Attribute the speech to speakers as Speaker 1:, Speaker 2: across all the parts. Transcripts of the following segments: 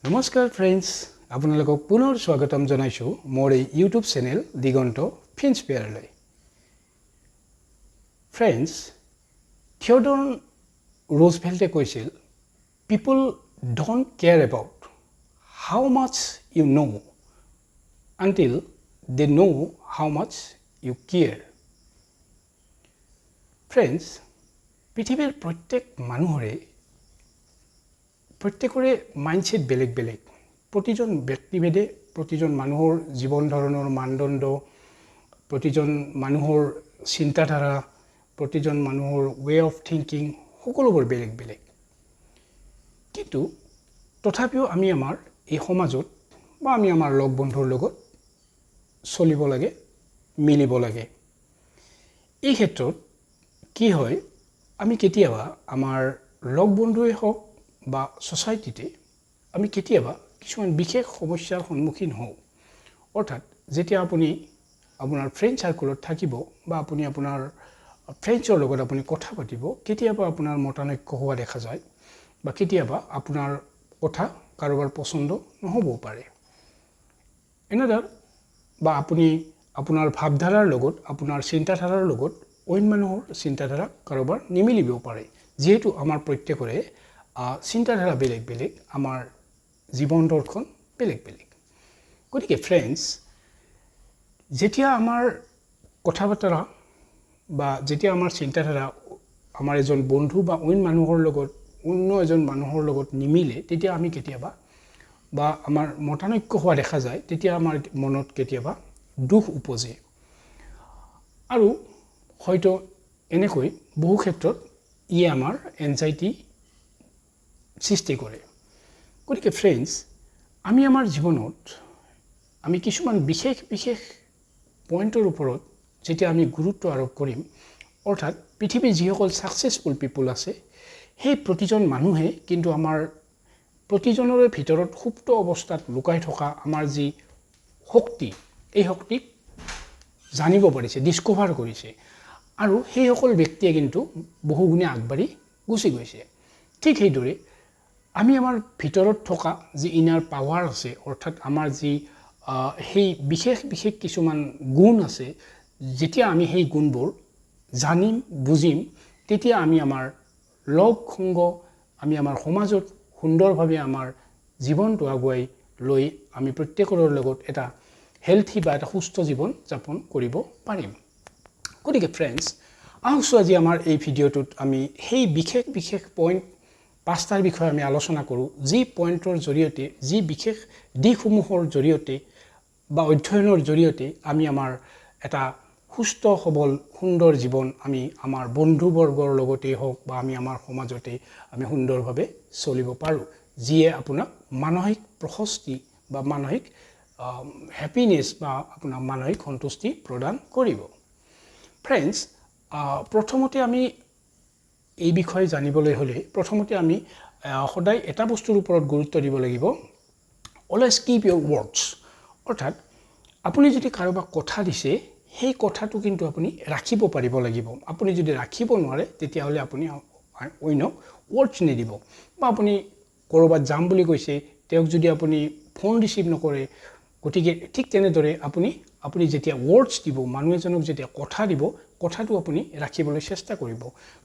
Speaker 1: নমস্কাৰ ফ্ৰেণ্ডছ, আপোনালোকক পুনৰ স্বাগতম জনাইছোঁ মোৰ এই ইউটিউব চেনেল দিগন্ত ফিন্সপেয়াৰলৈ। ফ্ৰেণ্ডছ, থিয়ডৰ ৰোজভেল্টে কৈছিল, "People don't care about how much you know until they know how much you care." Friends, পৃথিৱীৰ প্ৰত্যেক মানুহৰে, প্ৰত্যেকৰে মাইণ্ডছেট বেলেগ বেলেগ। প্ৰতিজন ব্যক্তিভেদে প্ৰতিজন মানুহৰ জীৱন ধাৰণৰ মানদণ্ড, প্ৰতিজন মানুহৰ চিন্তাধাৰা, প্ৰতিজন মানুহৰ ৱে অফ থিংকিং সকলোবোৰ বেলেগ বেলেগ। কিন্তু তথাপিও আমি আমাৰ এই সমাজত বা আমি আমাৰ লগ বন্ধুৰ লগত চলিব লাগে, মিলিব লাগে। এই ক্ষেত্ৰত কি হয়, আমি কেতিয়াবা আমাৰ লগ বন্ধুৱে হওক বা ছ'চাইটিতে আমি কেতিয়াবা কিছুমান বিশেষ সমস্যাৰ সন্মুখীন হওঁ। অৰ্থাৎ যেতিয়া আপুনি আপোনাৰ ফ্ৰেণ্ড চাৰ্কলত থাকিব বা আপুনি আপোনাৰ ফ্ৰেণ্ডছৰ লগত আপুনি কথা পাতিব, কেতিয়াবা আপোনাৰ মতানৈক্য হোৱা দেখা যায় বা কেতিয়াবা আপোনাৰ কথা কাৰোবাৰ পচন্দ নহ'বও পাৰে। এনেদৰে বা আপুনি আপোনাৰ ভাৱধাৰাৰ লগত, আপোনাৰ চিন্তাধাৰাৰ লগত অইন মানুহৰ চিন্তাধাৰা কাৰোবাৰ নিমিলিবও পাৰে। যিহেতু আমাৰ প্ৰত্যেকৰে চিন্তাধাৰা বেলেগ বেলেগ, আমাৰ জীৱন দৰ্শন বেলেগ বেলেগ। গতিকে ফ্ৰেণ্ডছ, যেতিয়া আমাৰ কথা বতৰা বা যেতিয়া আমাৰ চিন্তাধাৰা আমাৰ এজন বন্ধু বা অইন মানুহৰ লগত, অন্য এজন মানুহৰ লগত নিমিলে, তেতিয়া আমি কেতিয়াবা বা আমাৰ মতানৈক্য হোৱা দেখা যায়। তেতিয়া আমাৰ মনত কেতিয়াবা দুখ উপজে আৰু হয়তো এনেকৈ বহু ক্ষেত্ৰত ইয়ে আমাৰ এনজাইটি সৃষ্টি কৰে। গতিকে ফ্ৰেণ্ডছ, আমি আমাৰ জীৱনত আমি কিছুমান বিশেষ বিশেষ পইণ্টৰ ওপৰত যেতিয়া আমি গুৰুত্ব আৰোপ কৰিম, অৰ্থাৎ পৃথিৱীৰ যিসকল ছাকচেছফুল পিপুল আছে, সেই প্ৰতিজন মানুহে কিন্তু আমাৰ প্ৰতিজনৰে ভিতৰত সুপ্ত অৱস্থাত লুকাই থকা আমাৰ যি শক্তি, এই শক্তিক জানিব পাৰিছে, ডিছকভাৰ কৰিছে আৰু সেইসকল ব্যক্তিয়ে কিন্তু বহুগুণে আগবাঢ়ি গুচি গৈছে। ঠিক সেইদৰে আমি আমাৰ ভিতৰত থকা যি ইনাৰ পাৱাৰ আছে, অৰ্থাৎ আমাৰ যি সেই বিশেষ বিশেষ কিছুমান গুণ আছে, যেতিয়া আমি সেই গুণবোৰ জানিম, বুজিম, তেতিয়া আমি আমাৰ লগ সংগ, আমি আমাৰ সমাজত সুন্দৰভাৱে আমাৰ জীৱনটো আগুৱাই লৈ আমি প্ৰত্যেকৰে লগত এটা হেল্থি বা এটা সুস্থ জীৱন যাপন কৰিব পাৰিম। গতিকে ফ্ৰেণ্ডছ, আহকচোন আজি আমাৰ এই ভিডিঅ'টোত আমি সেই বিশেষ বিশেষ পইণ্ট পাঁচটাৰ বিষয়ে আমি আলোচনা কৰোঁ, যি পইণ্টৰ জৰিয়তে, যি বিশেষ দিশসমূহৰ জৰিয়তে বা অধ্যয়নৰ জৰিয়তে আমি আমাৰ এটা সুস্থ, সবল, সুন্দৰ জীৱন আমি আমাৰ বন্ধুবৰ্গৰ লগতেই হওক বা আমি আমাৰ সমাজতে আমি সুন্দৰভাৱে চলিব পাৰোঁ, যিয়ে আপোনাক মানসিক প্ৰশস্তি বা মানসিক হেপিনেছ বা আপোনাক মানসিক সন্তুষ্টি প্ৰদান কৰিব। ফ্ৰেণ্ডছ, প্ৰথমতে আমি এই বিষয়ে জানিবলৈ হ'লে প্ৰথমতে আমি সদায় এটা বস্তুৰ ওপৰত গুৰুত্ব দিব লাগিব, always keep your words। অৰ্থাৎ আপুনি যদি কাৰোবাক কথা দিছে, সেই কথাটো কিন্তু আপুনি ৰাখিব পাৰিব লাগিব। আপুনি যদি ৰাখিব নোৱাৰে, তেতিয়াহ'লে আপুনি অন্যক ৱৰ্ডছ নিদিব। বা আপুনি ক'ৰবাত যাম বুলি কৈছে, তেওঁক যদি আপুনি ফোন ৰিচিভ নকৰে, গতিকে ঠিক তেনেদৰে আপুনি যেতিয়া ৱৰ্ডছ দিব, মানুহ এজনক যেতিয়া কথা দিব, কথাটো আপুনি ৰাখিবলৈ চেষ্টা কৰিব।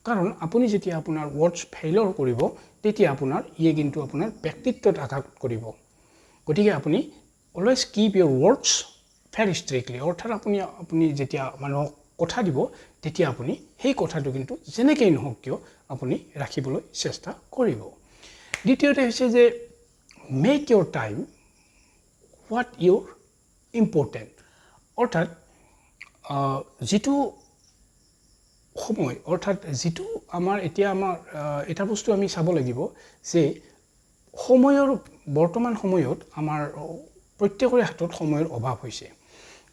Speaker 1: কাৰণ আপুনি যেতিয়া আপোনাৰ ৱৰ্ডছ ফেইলৰ কৰিব, তেতিয়া আপোনাৰ ইয়ে কিন্তু আপোনাৰ ব্যক্তিত্বত আঘাত কৰিব। গতিকে আপুনি always keep your words very strictly। অৰ্থাৎ আপুনি যেতিয়া মানুহক কথা দিব, তেতিয়া আপুনি সেই কথাটো কিন্তু যেনেকেই নহওক কিয় আপুনি ৰাখিবলৈ চেষ্টা কৰিব। দ্বিতীয়তে হৈছে যে make your time what your important। অৰ্থাৎ যিটো সময়, অৰ্থাৎ যিটো আমাৰ এতিয়া আমাৰ এটা বস্তু আমি চাব লাগিব যে সময়ৰ, বৰ্তমান সময়ত আমাৰ প্ৰত্যেকৰে হাতত সময়ৰ অভাৱ হৈছে।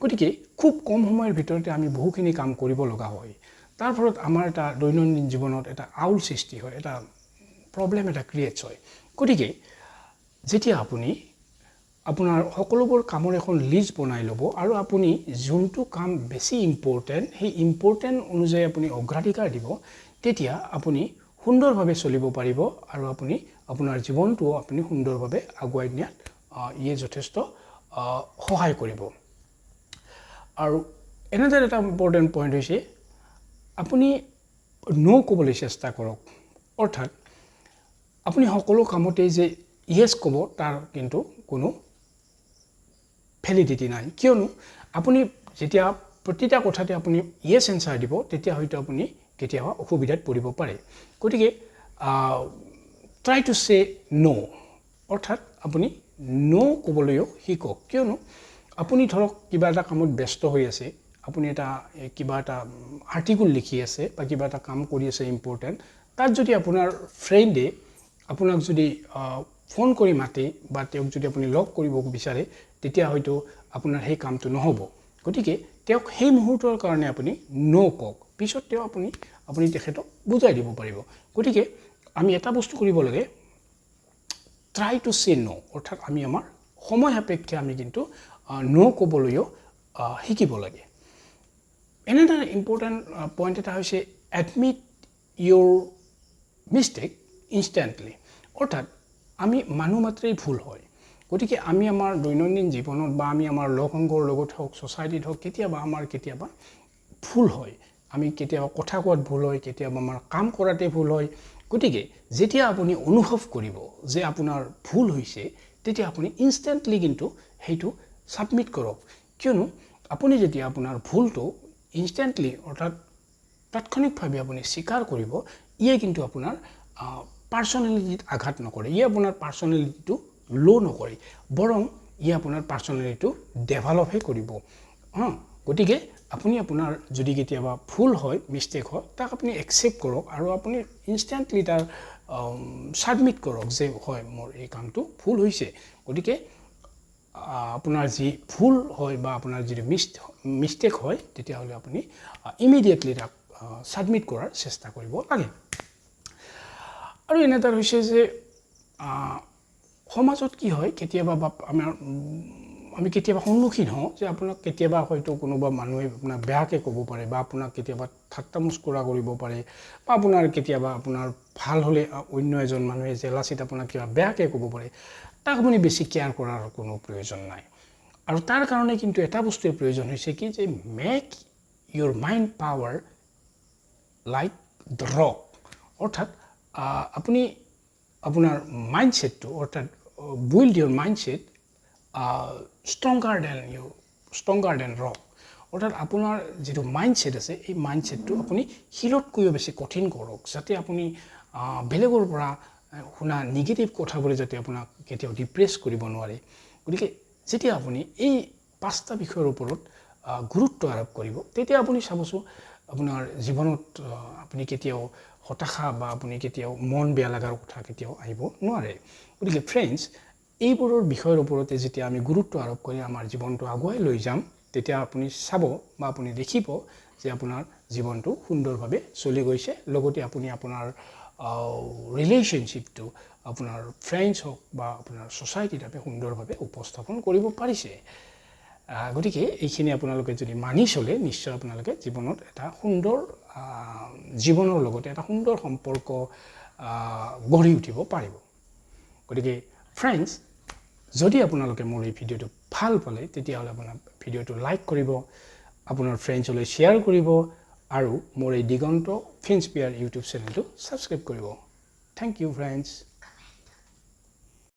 Speaker 1: গতিকে খুব কম সময়ৰ ভিতৰতে আমি বহুখিনি কাম কৰিব লগা হয়। তাৰ ফলত আমাৰ এটা দৈনন্দিন জীৱনত এটা আউল সৃষ্টি হয়, এটা প্ৰব্লেম এটা ক্ৰিয়েটছ হয়। গতিকে যেতিয়া আপুনি আপোনাৰ সকলোবোৰ কামৰ এখন লিষ্ট বনাই ল'ব আৰু আপুনি যোনটো কাম বেছি ইম্পৰ্টেণ্ট, সেই ইম্পৰ্টেণ্ট অনুযায়ী আপুনি অগ্ৰাধিকাৰ দিব, তেতিয়া আপুনি সুন্দৰভাৱে চলিব পাৰিব আৰু আপুনি আপোনাৰ জীৱনটোও আপুনি সুন্দৰভাৱে আগুৱাই নিয়াত ইয়ে যথেষ্ট সহায় কৰিব। আৰু এনেদৰে এটা ইম্পৰ্টেণ্ট পইণ্ট হৈছে, আপুনি ন' ক'বলৈ চেষ্টা কৰক। অৰ্থাৎ আপুনি সকলো কামতেই যে য়েছ ক'ব তাৰ কিন্তু কোনো ভেলিডিটি নাই। কিয়নো আপুনি যেতিয়া প্ৰতিটা কথাতে আপুনি য়েছ এনচাৰ দিব, তেতিয়া হয়তো আপুনি কেতিয়াবা অসুবিধাত পৰিব পাৰে। গতিকে ট্ৰাই টু চে ন', অৰ্থাৎ আপুনি ন' ক'বলৈও শিকক। কিয়নো আপুনি ধৰক কিবা এটা কামত ব্যস্ত হৈ আছে, আপুনি এটা কিবা এটা আৰ্টিকল লিখি আছে বা কিবা এটা কাম কৰি আছে ইম্পৰ্টেণ্ট, তাত যদি আপোনাৰ ফ্ৰেণ্ডে আপোনাক যদি ফোন কৰি মাতে বা তেওঁক যদি আপুনি লগ কৰিব বিচাৰে, তেতিয়া হয়তো আপোনাৰ সেই কামটো নহ'ব। গতিকে তেওঁক সেই মুহূৰ্তৰ কাৰণে আপুনি ন' কওক, পিছত তেওঁ আপুনি আপুনি তেখেতক বুজাই দিব পাৰিব। গতিকে আমি এটা বস্তু কৰিব লাগে, ট্ৰাই টু চে ন', অৰ্থাৎ আমি আমাৰ সময় সাপেক্ষে আমি কিন্তু ন' ক'বলৈও শিকিব লাগে। এনেদৰে ইম্পৰ্টেণ্ট পইণ্ট এটা হৈছে এডমিট ইয়ৰ মিষ্টেক ইনষ্টেণ্টলি। অৰ্থাৎ আমি মানুহ মাত্ৰেই ভুল হয়। গতিকে আমি আমাৰ দৈনন্দিন জীৱনত বা আমি আমাৰ লগ সংগৰ লগত হওক, ছ'চাইটিত হওক, কেতিয়াবা আমাৰ কেতিয়াবা ভুল হয়। আমি কেতিয়াবা কথা কোৱাত ভুল হয়, কেতিয়াবা আমাৰ কাম কৰাতে ভুল হয়। গতিকে যেতিয়া আপুনি অনুভৱ কৰিব যে আপোনাৰ ভুল হৈছে, তেতিয়া আপুনি ইনষ্টেণ্টলি কিন্তু সেইটো ছাবমিট কৰক। কিয়নো আপুনি যেতিয়া আপোনাৰ ভুলটো ইনষ্টেণ্টলি, অৰ্থাৎ তাৎক্ষণিকভাৱে আপুনি স্বীকাৰ কৰিব, ইয়ে কিন্তু আপোনাৰ পাৰ্চনেলিটিত আঘাত নকৰে, ইয়ে আপোনাৰ পাৰ্চনেলিটিটো ল' নকৰে, বৰং ইয়ে আপোনাৰ পাৰ্চনেলিটিটো ডেভেলপহে কৰিব। গতিকে আপুনি আপোনাৰ যদি কেতিয়াবা ভুল হয়, মিষ্টেক হয়, তাক আপুনি একচেপ্ট কৰক আৰু আপুনি ইনষ্টেণ্টলি তাৰ ছাবমিট কৰক যে হয়, মোৰ এই কামটো ভুল হৈছে। গতিকে আপোনাৰ যি ভুল হয় বা আপোনাৰ যিটো মিষ্টেক হয়, তেতিয়াহ'লে আপুনি ইমিডিয়েটলি তাক ছাবমিট কৰাৰ চেষ্টা কৰিব লাগে। আৰু এনে এটা হৈছে যে সমাজত কি হয়, কেতিয়াবা বা আমাৰ আমি কেতিয়াবা সন্মুখীন হওঁ যে আপোনাক কেতিয়াবা হয়তো কোনোবা মানুহে আপোনাক বেয়াকৈ ক'ব পাৰে বা আপোনাক কেতিয়াবা ঠাট্টা মুস্কুৰা কৰিব পাৰে বা আপোনাৰ কেতিয়াবা আপোনাৰ ভাল হ'লে অন্য এজন মানুহে জেলাচিত আপোনাক কিবা বেয়াকৈ ক'ব পাৰে। তাক আপুনি বেছি কেয়াৰ কৰাৰ কোনো প্ৰয়োজন নাই। আৰু তাৰ কাৰণে কিন্তু এটা বস্তুৰ প্ৰয়োজন হৈছে কি যে make your mind power like the rock। অৰ্থাৎ আপুনি আপোনাৰ মাইণ্ডছেটটো, অৰ্থাৎ build your mindset stronger than rock। অৰ্থাৎ আপোনাৰ যিটো মাইণ্ডছেট আছে, এই মাইণ্ডছেটটো আপুনি শিলতকৈও বেছি কঠিন কৰক, যাতে আপুনি বেলেগৰ পৰা শুনা নিগেটিভ কথাবোৰে যাতে আপোনাক কেতিয়াও ডিপ্ৰেছ কৰিব নোৱাৰে। গতিকে যেতিয়া আপুনি এই 5টা বিষয়ৰ ওপৰত গুৰুত্ব আৰোপ কৰিব, তেতিয়া আপুনি চাবচোন আপোনাৰ জীৱনত আপুনি কেতিয়াও হতাশা বা আপুনি কেতিয়াও মন বেয়া লগাৰ কথা কেতিয়াও আহিব নোৱাৰে। গতিকে ফ্ৰেণ্ডছ, এইবোৰৰ বিষয়ৰ ওপৰতে যেতিয়া আমি গুৰুত্ব আৰোপ কৰি আমাৰ জীৱনটো আগুৱাই লৈ যাম, তেতিয়া আপুনি চাব বা আপুনি দেখিব যে আপোনাৰ জীৱনটো সুন্দৰভাৱে চলি গৈছে। লগতে আপুনি আপোনাৰ ৰিলেশ্যনশ্বিপটো আপোনাৰ ফ্ৰেণ্ডছ হওক বা আপোনাৰ ছ'চাইটিত আপুনি সুন্দৰভাৱে উপস্থাপন কৰিব পাৰিছে। গতিকে এইখিনি আপোনালোকে যদি মানি চলে, নিশ্চয় আপোনালোকে জীৱনত এটা সুন্দৰ জীৱনৰ লগতে এটা সুন্দৰ সম্পৰ্ক গঢ়ি উঠিব পাৰিব। গতিকে ফ্ৰেণ্ডছ, যদি আপোনালোকে মোৰ এই ভিডিঅ'টো ভাল পালে, তেতিয়াহ'লে আপোনাৰ ভিডিঅ'টো লাইক কৰিব, আপোনাৰ ফ্ৰেণ্ডছলৈ শ্বেয়াৰ কৰিব আৰু মোৰ এই দিগন্ত ফিনস্পিয়াৰ ইউটিউব চেনেলটো ছাবস্ক্ৰাইব কৰিব। Thank you friends.